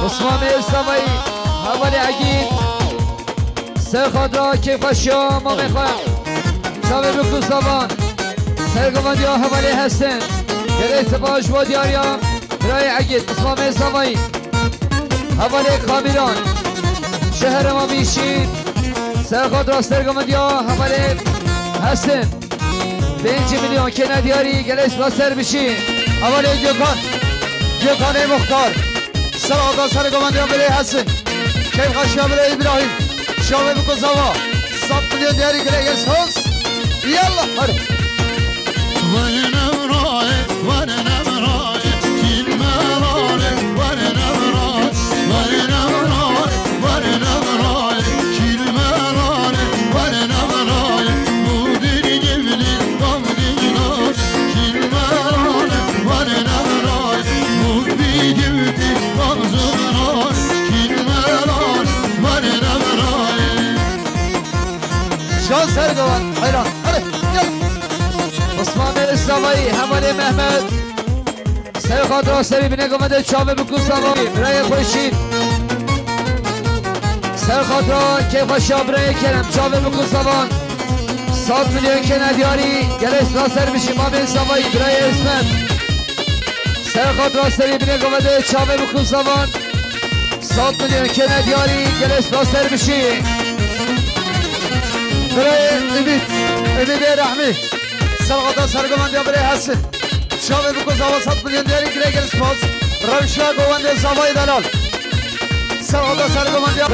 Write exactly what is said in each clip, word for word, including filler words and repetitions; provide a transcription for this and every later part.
Osman Bey Savayî, hevalê Egîd. Ser xatra kêfxweşiya mamê xwe. Çavê bikû Savan. Sergovendiya hevalê Hesen. Gelek spas ji bo diyariya. Birayê Egîd, Osman Bey Savayî. Hevalê Kamîran. Ji herêma Bîşî. Ser xatra sergovendiya hevalê Hesen. Pêncî milyon kêne diyarî, gelek spas ser bişî. Hevalê Gökhan. Gökhanê Muxtar. Ser xatra sergovendiya birê Hesen. Kêfxweşiya birê Îbrahîm. Çavê bikû Zava. Sed milyon diyarî, gelek spas. Yallah, hadi. Şan Sergovan, heyran. Hadi, gel. Osman Bey Savayî, hevalê Mehmet. Ser xatra serî binê govendê çavê bikû Savayî. Birayê Xweşîn. Ser xatra kêfxweşiya birayê Kerem. Çavê bikû Savan. Sed milyon kêne diyarî. Gelek spas ser bişî mamê Savayî. Birayê Îsmet. Ser xatra serî binê govendê çavê bikû Savan. Sed milyon kêne diyarî. Gelek spas ser bişî. Birayê Ümit. Ümidê Rehmî. Ser xatra sergovendiya birê Hesen. Çavê bikû Zava sed milyon diyarî, gelek spas. Rewşa govendê Zavayî delal. Ser xatra sergovendiya.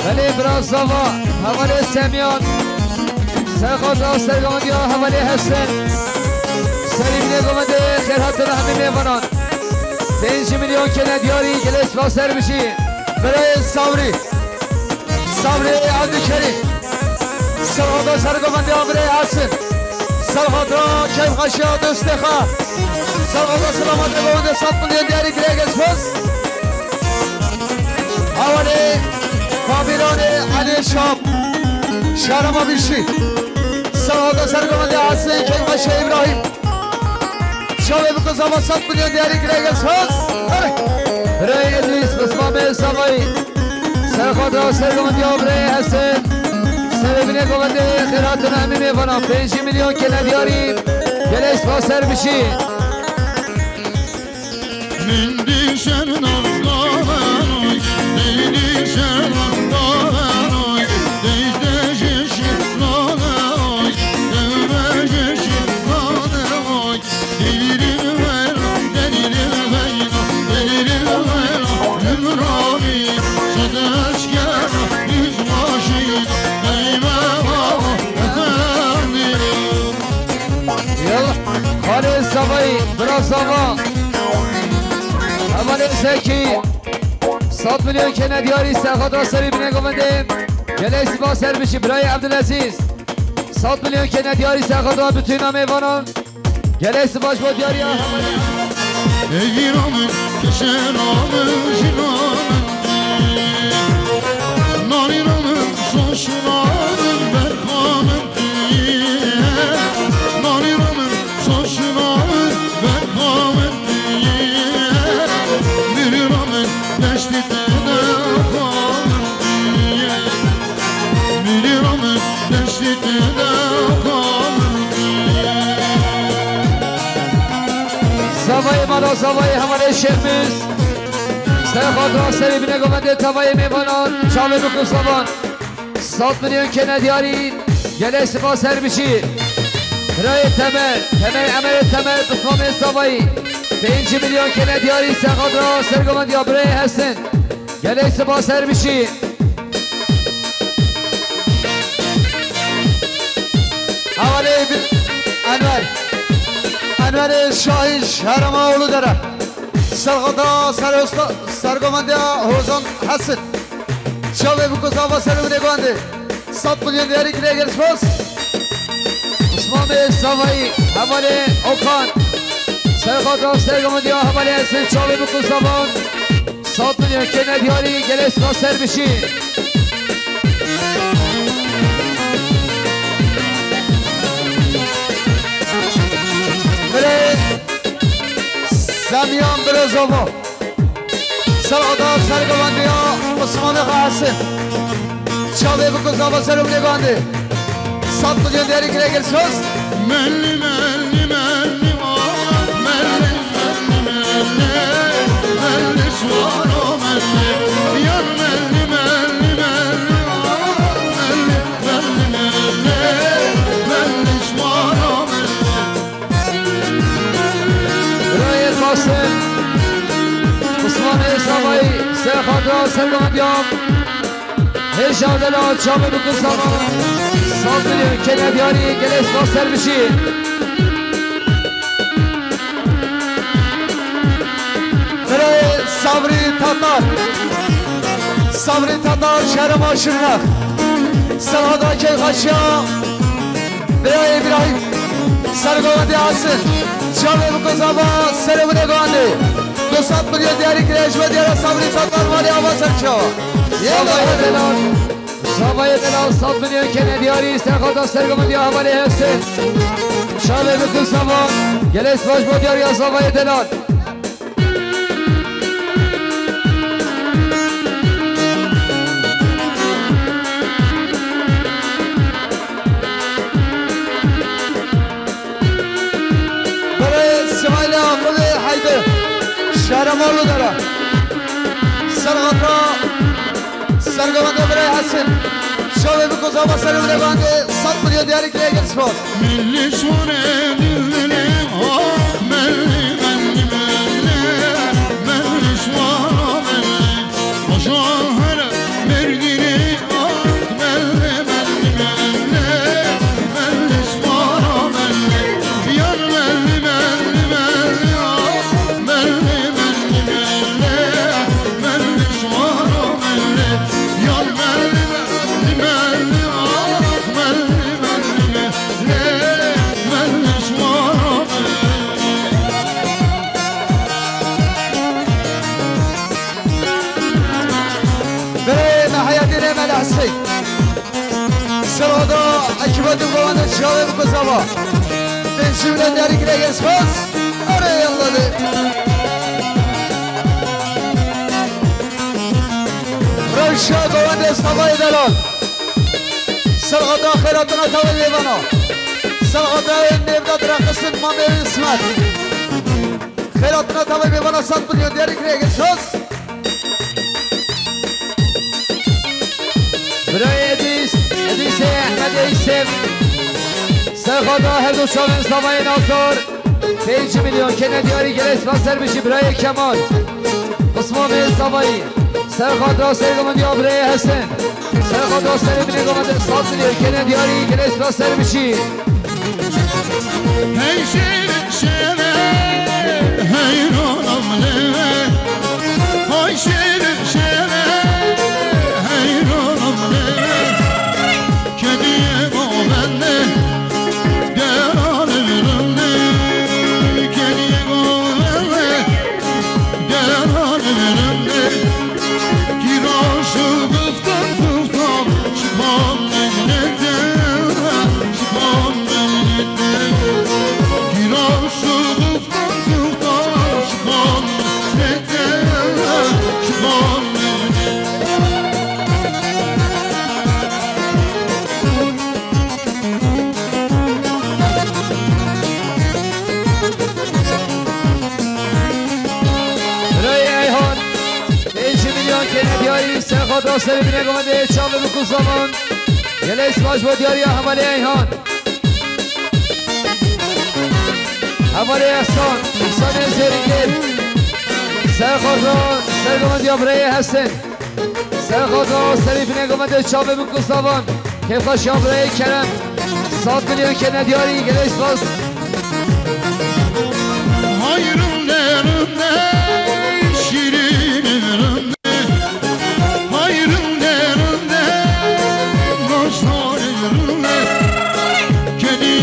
Belê bira Zava, hevalê Semyan. Ser xatra sergovendiya hevalê Hesen. Serî binê govendê xêrhatina hemî mêvanan. Pêncî milyon kêne diyarî, gelek spas ser bişî. Birayê Savrî. Sabrê Evdîkerî. Ser xatra sergovendiya birê Hesen. Ser xatra kêfxweşiya dostê xwe. Ser xatra selametê govendê sed milyon diyarî, gelek spas. Hevalê Kamîranê Elî Şap. Şerema Bîşî. Ser xatra sergovendiya Hesen, kêfxweşiya Îbrahîm. Çavê bikû Zava sed milyon diyarî, gelek spas. Hadi. Birayê Îdrîs, Osman Bey Savayî. Ser xatra sergovendiya birayê Hesen. Serê binê govendê xêrhatina hemî mêvanan. Pêncî milyon kêne diyarî. Gelek spas ser bişî. Yallah. Xalê Zavayî, bira Zava. Hevalê Zekî. Sed milyon kêne diyarî, ser xatra serî binê govendê. Gelek spas ser bişî, birayê Evdilezîz. Sed milyon kêne diyarî, ser xatra bitûna mêvanan. Gelek spas bo diyariya. Ey vîra min, keşena min, jina min, narîna min, soşina min, berxa min, narîna min, soşina min, berxa min, mirîna min, deştê te de xwa min. Zavayê mala Zavayê hevalê Şêxmîz. Ser xatra serî binê govendê tevayê mêvanan. Çavê bikû Savan. Sed milyon kêne diyarî. Gelek spas her bişî. Birayê Temel. Temel Emelê Temel. Bismamê Zavayî. Pêncî milyon kêne diyarî. Ser xatra sergovendiya birayê Hesen. Gelek spas her bişî. Hevalê Enwer. Enwerê Şahî ji herêma Uludere. Serxada serosta, sergovendiya Hozan Hesen. Çavê bikû zava serê winê guhende. Sed milyon diyarî kirê, gelek spas. Mamê Zavayî, hevalê Okan. Serxata sergovindiya hevalê Hesen, çavê biku zavan. Sed milyon kene diyarî, gelê spas ser bişî. Birê Semyan Birozova. Serxata sergovindiya Osmanê Xasin. Çavê biku zava ser û binê gandê. Sed milyon diyarî kire gel söz. Melli, melli, melli, ah, melli, melli, melli, melli, şuara melli, yar melli, melli, melli, ah, melli, melli, melli, melli, şuara melli. Birayê Qasim, Osmanê Zavayî, Serxata sergovindiya. Hêja delal, çavê biku zava. Sed milyon kene diyarî, gelê spas ser bişî. Birê Sabrî Tatar. Sabrî Tatar, şerê ma Şirnex. Serxata keyxaşiya. Birayê Îbrahîm, sergovendê Hesen, çavê biku zava, serê binê gandê. Du sed milyon diyarî kire, ji me diyara Sabrî Tatar malê ava ser çawa. Zavayê delal, zavayê delal, sed milyon kene diyarî, serxata sergovindiya hevalê Hesen. Çavê biku zava, gelê spas bo diyariya zavayê delal. Birê Sîmayla Xulê Heydi, şerê ma Lûdere. Serxata sergovendê birê Hesen. Çavê biku zava ser û binê gandê, sed milyon diyarî kire gel spas. Milli şûrê dilini, ah, melli, melli, melli, melli şûra melli. Aşağı her merdini, ah, melli, melli, melli, melli şûra melli. Yar melli, melli, melli, ah, melli, melli, melli, melli şûra melli. Yar melli, melli, melli, ah, melli, melli, melli. Lê, lê, lê, şuara. Birê me heyetê lê me lehsey. Serxata ekiba dû govende çavê biku zava. Pêncî milyon diyarî kire gel spas. Erê yalla lê. Rewşa govende zavayê delal. Serxata xêratina tavê mêvana. Serxata ên nêvda direqistin Mamê Îsmet. Xêratina tavê mêvana sed milyon diyarî kire gel spas. Birayê Edrîs, Edrîsê Ehmedê Îsem. Serxata her du çavên zavayê Nazar. Pêncî milyon kene diyarî, gelê spas ser bişî birayê Kemal. Qismamê zavayî. Serxata sergovindiya birayê Hesen. Serxata serê binê govende sed milyon kene diyarî, gelê spas ser bişî. Hey şêrê şêrê, heyranam lê. Hay şêrê şêrê, heyranam lê. Kediye govende, deranê rinde. Kediye govende, deranê rinde. Kîra şu gifta gifta, şikan mennete, şikan mennete. Kîra şu gifta gifta, şikan mennete, şikan mennete. Birayê Eyhan, pêncî milyon kene diyarî, Serxata serê binê govendê çavê biku zavan. Gelê spas bo diyariya hevalê Eyhan. Hevalê Ehsan, Ehsanê Zêrîngêr. Serxata sergovindiya birayê Hesen. Serxata serê binê govendê çavê biku zavan. Kêfxweşiya birayê Kerem. Sed milyon kene diyarî, gelê spas. Hay rinde rinde, şîrînê rinde. Hay rinde rinde, naşnarê rinde. Kedî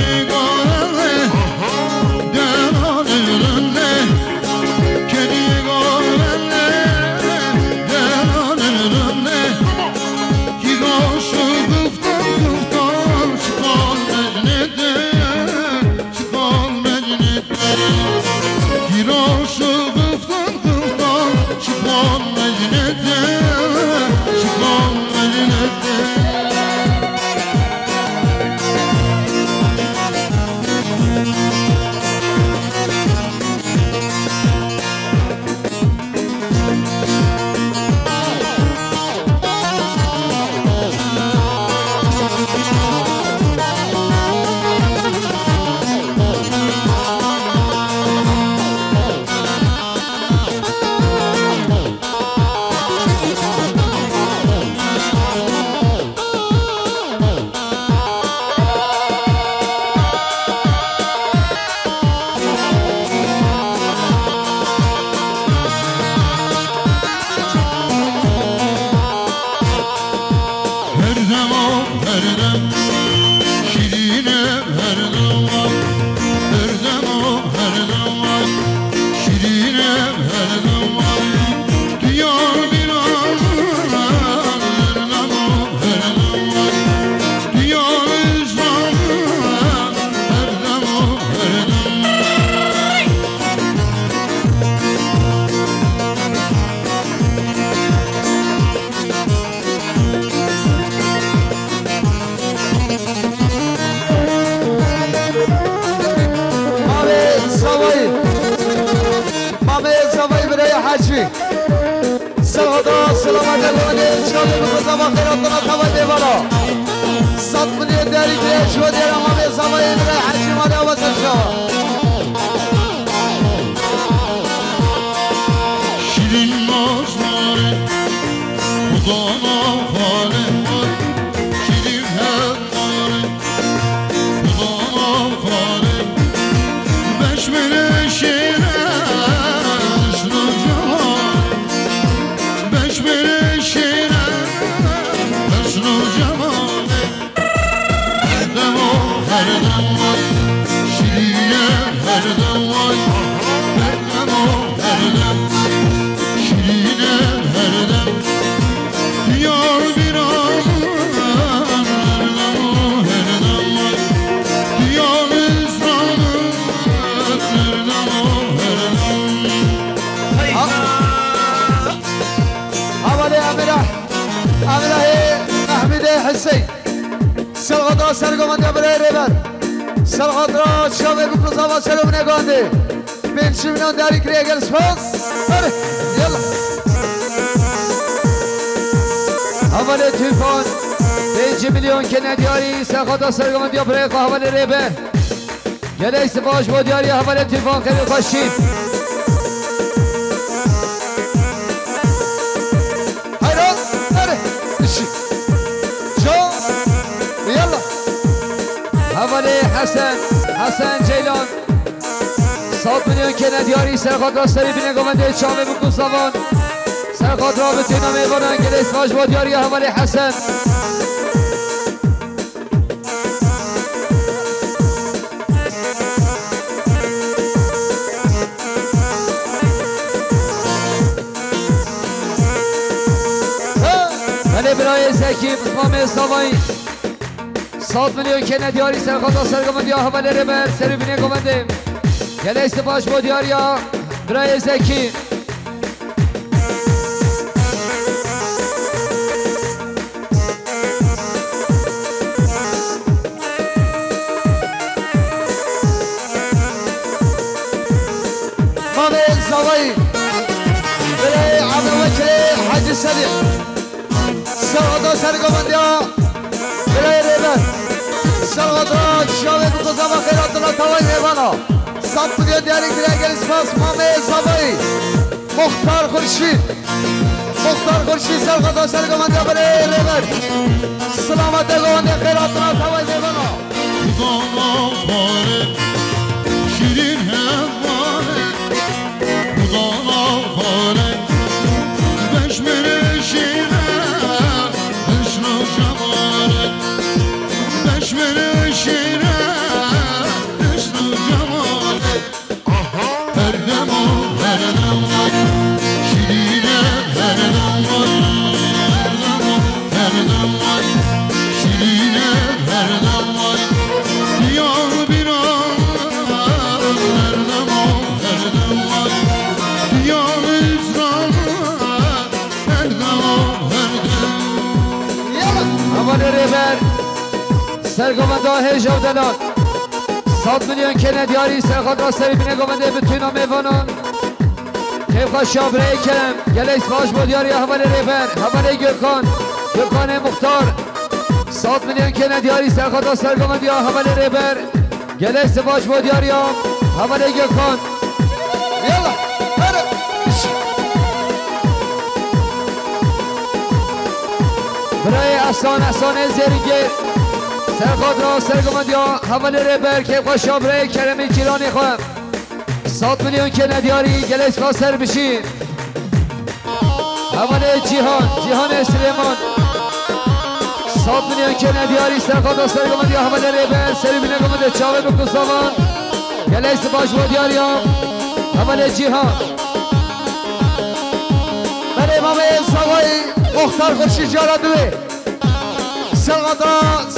Selamet, selamet, selamet, çavê bi kuzava xeyratına tavay bêbala. Sat milyon derî kire, ji we diyara mamê zavayê li rê hecî mane ava ser şava. Şirin nazlare, Xudana xale, şirin hevare. Şirîne her dem, her dem, Hevalê Emîra, Emîra hê Mehmûdê Huseyî. Serxatra sergovendiya birayê rêber. Serxatra çavê bi kuzava ser û binê gondê. Pêncî milyon diyarî kiriye, gel spas. Hadi, yalla. Hevalê Tûfan, pêncî milyon kene diyarî, serxatra sergovendiya birayê xwe hevalê rêber. Gelek spas bo diyariya hevalê Tûfan, xêr û xweşî. Hayran, nere? Işi. Can, yalla. Hevalê Hesen, Hesen Ceylan. Sed milyon kene diyarî serxatra serî binê govendê çavê bi kusavan. Serxatra bi têna mêvanan, gelek spas bo diyariya hevalê Hesen. Belê birayê Zekî, Bismamê Savayî. Sed milyon kene diyarî serxata sergovendiya hevalê rêber, serî binê govendê. Gelek spas bo diyariya birayê Zekî. Mamê Zavayî, birayê Ebubekirê Hecî Sedîq. Serxata sergovendiya birayê rêber. Serxata çavê bi kuzava xeyratına tavayî mêvana. Sed milyon diyarî kiriye, gelek spas Mamê Zavayî. Muxtar Xurşîd. Muxtar Xurşîd serxata sergovendiya birê rêber. Silamete govendê xeyratına tavay mêvana. Xudana xare, şîrîn hevare. Xudana xare, beş bere şîre, hişno cemale. Beş bere şîre, hişno cemale. Her dem o, her dem vay. Şirine her dem vay. Her dem o, her dem vay. Şirine her dem vay. Diyar bir an, her dem o, her dem vay. Diyar Îsrail, her dem o, her dem. Yalla. Hevalê rêber. Sergovenda hêja û delal. Sed milyon kene diyarî serxatra serî binê govendê bi tûna mêvanan. Kêfxweşiya birayê Kerem. Gelek spas bo diyariya hevalê rêber, hevalê Gökhan, Gökhanê Muxtar. Sed milyon kene diyarî serxatra sergovendiya hevalê rêber. Gelek spas bo diyariya hevalê Gökhan. Yalla, hadi. Birayê Ehsan, Ehsanê Zêringê. Serxatra sergovendiya hevalê rêber, kêfxweşiya birayê Keremê Cîlanê xwe. Sed milyon kene diyarî, gelek spas ser bişî. Hevalê Cîhan, Cîhanê Silêman. Sed milyon kene diyarî, serxata sergovendiya hevalê rêber, serî binê govendê çavê bi kusavan. Gelek spas bo diyariya hevalê Cîhan. Belê Mamê Zavayî, Muxtar Xurşîd cara duê. Serxata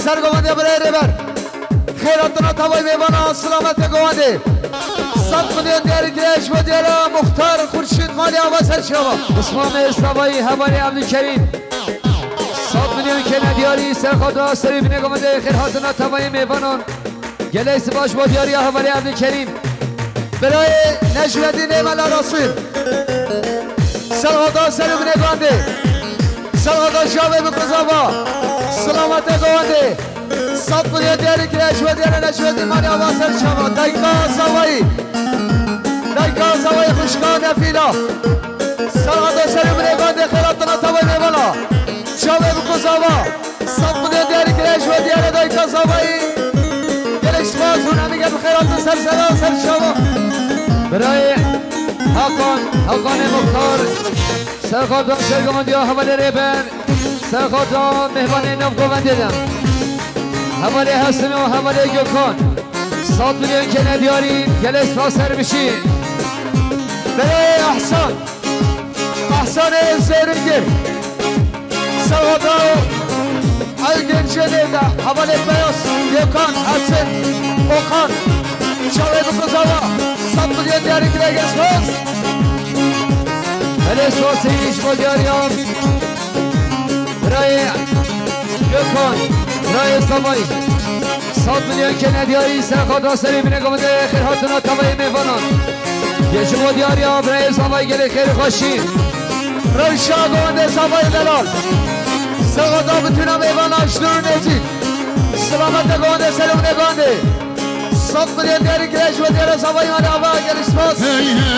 sergovendiya birayê rêber. Xeyratına tavay mêvana, silametê govendê. Sed milyon diyarî kiriye ji bo diyara Muxtar Xurşîd Malî ava ser çava. Bismamê Zavayî, hevalê Ebdulkerîm. Sed milyon kene diyarî, serxatra serî binê govendê, xêr hatina tavayê mêvanan. Gelek spas bo diyariya hevalê Ebdulkerîm. Birayê Necmetîn Êmela Rasûl. Serhada ser û binê gandê. Serhada çavê bi kuzava. Silamete gandê. Sed milyon diyarî kire ji we diyare ne ji we dî mali ava ser çava. Dayka zavayî. Dayka zavayî xuşka nefîla. Serhada ser û binê gandê xêratına tavay mêvana. Çavê bi kuzava. Sed milyon diyarî kire ji we diyare dayka zavayî. Gelek spas hûn hemî gel bi xêr hatin ser sera ser çava. Birayê Hakan, Hakanê Muxtar, serxata sergovendiya hevalê Rêber, serxata mêvanê nav govendê de. Hevalê Hesin û hevalê Gökhan. Sed milyon kene diyarî, gelek spas ser bişî. Birayê Ehsan. Ehsanê Zêringir. Sewada ew gencê nêda. Hevalê Beyaz, Gökhan, Hesin, Okan. Çavê bi kuzava. Sed milyon diyarî kire geç bas. Belê sosî ji bo diyariya. Birayê Gökhan, birayê Savayî. Sed milyon kene diyarî, serxata serê binê govendê xêr hatina tavayê mêvanan. Yê ji bo diyariya birayê Savayî gelê xêr û xweşî. Rewşa govendê Savayî delal. Serxata bitûna mêvanan ji dûr û nêzîk. Silamete govendê ser û binê govendê. Sed milyon diyarî kire ji we diyare Savayî mane ava geliş spas. Hey, hey,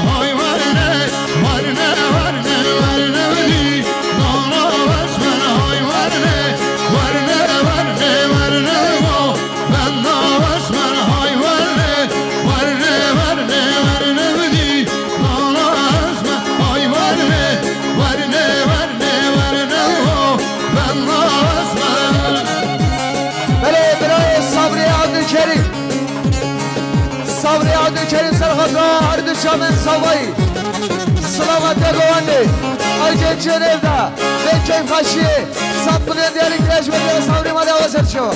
hay werne, werne, werne, werne dî. Nana wes men hay werne, werne, werne, werne go. Ben na wes men hay werne, werne, werne, werne dî. Nana wes men hay werne, werne, werne, werne go. Ben na wes men. Belê, birayê Sabrî Abdulkerîm. Sabrî Abdulkerîm serxata her du çavên Savayî. Silamete govendê. Ay gencê nêvda. Vê keyfxweşiyê. Sed milyon diyarî kire ji we diyare Sabrî mane ava ser çava.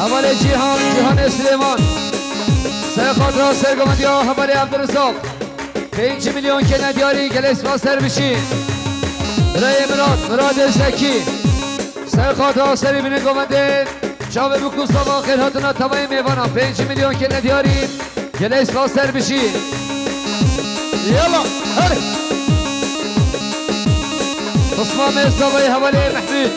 Hevalê Cîhan, Cîhanê Silêman. Serxata sergovendiya hevalê Abdulrizak. Pênc milyon kene diyarî, gelek spas ser bişî. Birayê Mirat, Miradê Zekî. Serxata serê binê govendê. Çavê bi kuzava xêr hatina tavayê mêvana. Pênc milyon kene diyarî. Gelek spas ser bişî. Yala, her. Osman Mezavayê hevalê Mehmûd.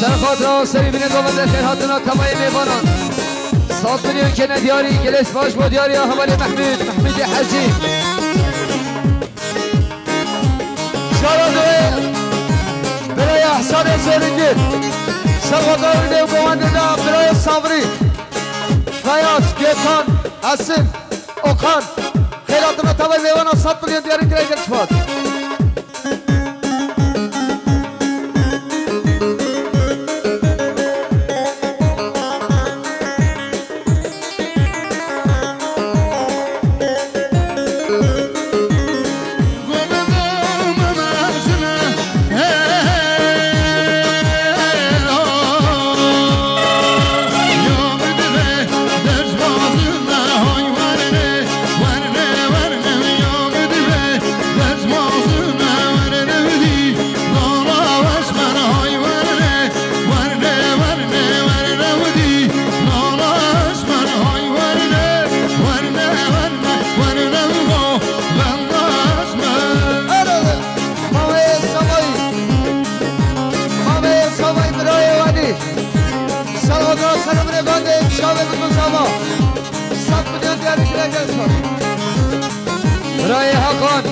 Serxata serê binê govendê xêr hatina tavayê mêvanan. Sed milyon kene diyarî, gelek spas bo diyariya hevalê Mehmûd, Mehmûdê Hecî. Şara doyê birayê Ehsanê Zêringir. Serxata û nêv govendê de birayê Sabrî. Feyaz, Gökhan, Esin, Okan. Xêr hatina tavayê mêvana sed milyon diyarî kire gelek spas. Mamê Savayî. Mamê Savayî birayê wanî. Salvador Selamine bandê çavê bi zama. Sed milyon diyarî kire gelsin. Birayê Hakan.